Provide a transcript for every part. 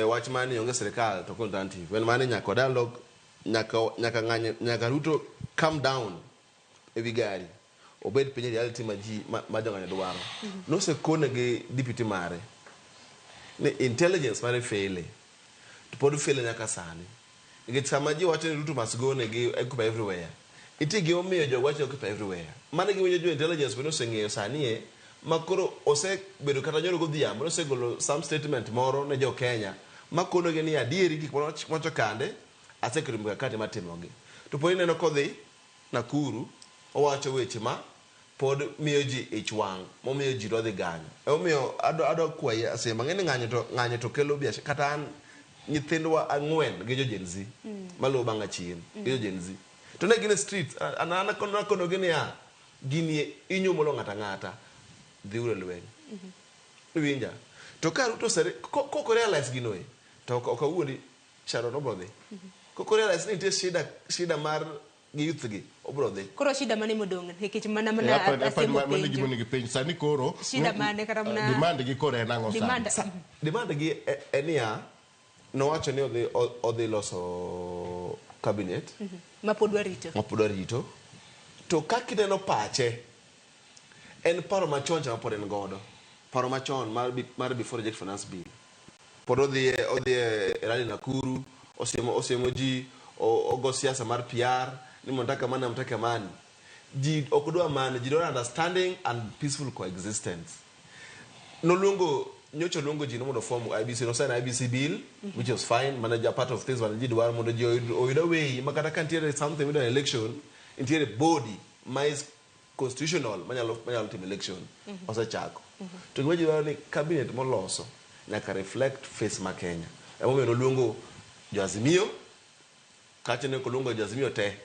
Wach mar ni onge sirikal to alternative en mane nyaka dialogue, nyaka ng'anyo, nyaka Ruto calm down ewi gari, obed piny e reality ma ji ma jong'anyo dwaro. Nosekone gi deputy mare ni intelligence mare faile, to pod faile nyaka sani, nikech sama ji wacho ni Ruto must go, ne gi occupy everywhere, nitie gimomiyo jogo wacho ni occupy everywhere. Mano giwinjo jo intelligence bende oseng'eyo sani e ma koro osebedo kata nyoro godhiambo nosegolo some statement moro ne jo Kenya ma konogi ni adieri gik mowacho kande aseketo mikakati mar timogi. To pod ineno kodhi Nakuru, owacho weche ma pod miyo ji ich wang' momiyo ji dwa dhi ganyo. Emomiyo adwa kwayi Asema ng'e ni ng'anyo to kelo biashara. Kata an nyithindwa ang'wen gi jo Gen Z maluwo bang'a chien gi jo Gen Z to ne gin e street, an nakonogi niya, gini inyumo ng'ata ang'ata, dhiuru e lweny. Iwinja? To ka Ruto kok realize gino e to ok awuondi, Sharon obro dhi. Kok realize ni nitie shida mar gi youth gi, obro dhi. Koro shida mane modong'? Nikech mana Asemo mano penjo. Gima onego penj sani koro. Shida mane kata mana demand gi koro en ang'o sani? Demand. Demand gi en niya, nowacho ni odhi loso cabinet. Ma pod warito. Ma pod warito. To kaka ineno pache, en paro machon cha ma pod en godo, paro machon mar before reject finance bill. Pod odhi e rally Nakuru, osiemo ji, ogo siasa mar PR ni mnataka mani, mnataka mani. Ji ok dwa mani, ji dwaro understanding and peaceful coexistence. Noluongo nyocha, oluongo ji no mondo form IEBC, no sign IEBC bill, which was fine, mana part of things mane ji dwaro mondo ji oyud a way ma kata ka nitiere something with an election, nitiere body ma is constitutional manyalo timo election. Osechako. To gima ji dwaro ni cabinet moloso nyaka reflect face ma Kenya. Emomiyo noluongo jo Azimio kacha, ne ok oluongo jo Azimio te,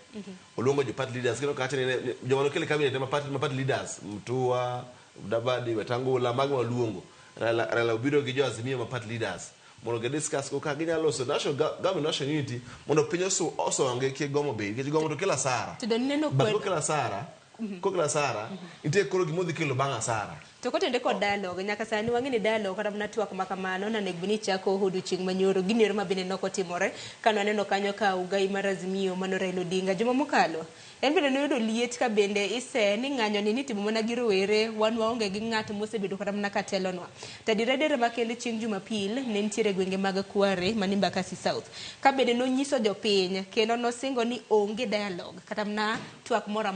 oluongo jo party leaders, kendo kacha ne joma nokelo e cabinet ema party leaders, Mutua, Mudavadi, Wetangula, mago maluongo. Raila obiro gi jo Azimio ma party leaders mondo gi discuss go kaka ginyalo loso national government, national unity, mondo piny osonge kik gomo bed, nikech gomo to kelo asara. To doneno But kokelo asara, kokelo asara, nitie koro gima odhi kelo bang' asara. To kotende kod dialogue, nyaka sani wang'e ni dialogue kata mana twak ma kamano nonego bed ni chako odiochieng' manyoro gini ero ma bende nokotimore kane waneno kanyo ka ugai mar Azimio mano Raila Odinga juma mokalo en bende noyudo liet ka bende ise ni ng'anyo ni nitimo mana gi rowere, wan waonge gi ng'at mosebedo kata mana ka telonwa. To adier adier makende, chieng' Jumapil ne nitiere gwenge mag Kware mani Embakasi South ka bende nonyiso jopiny kendo nosingo ni onge dialogue kata mana twak moro amora.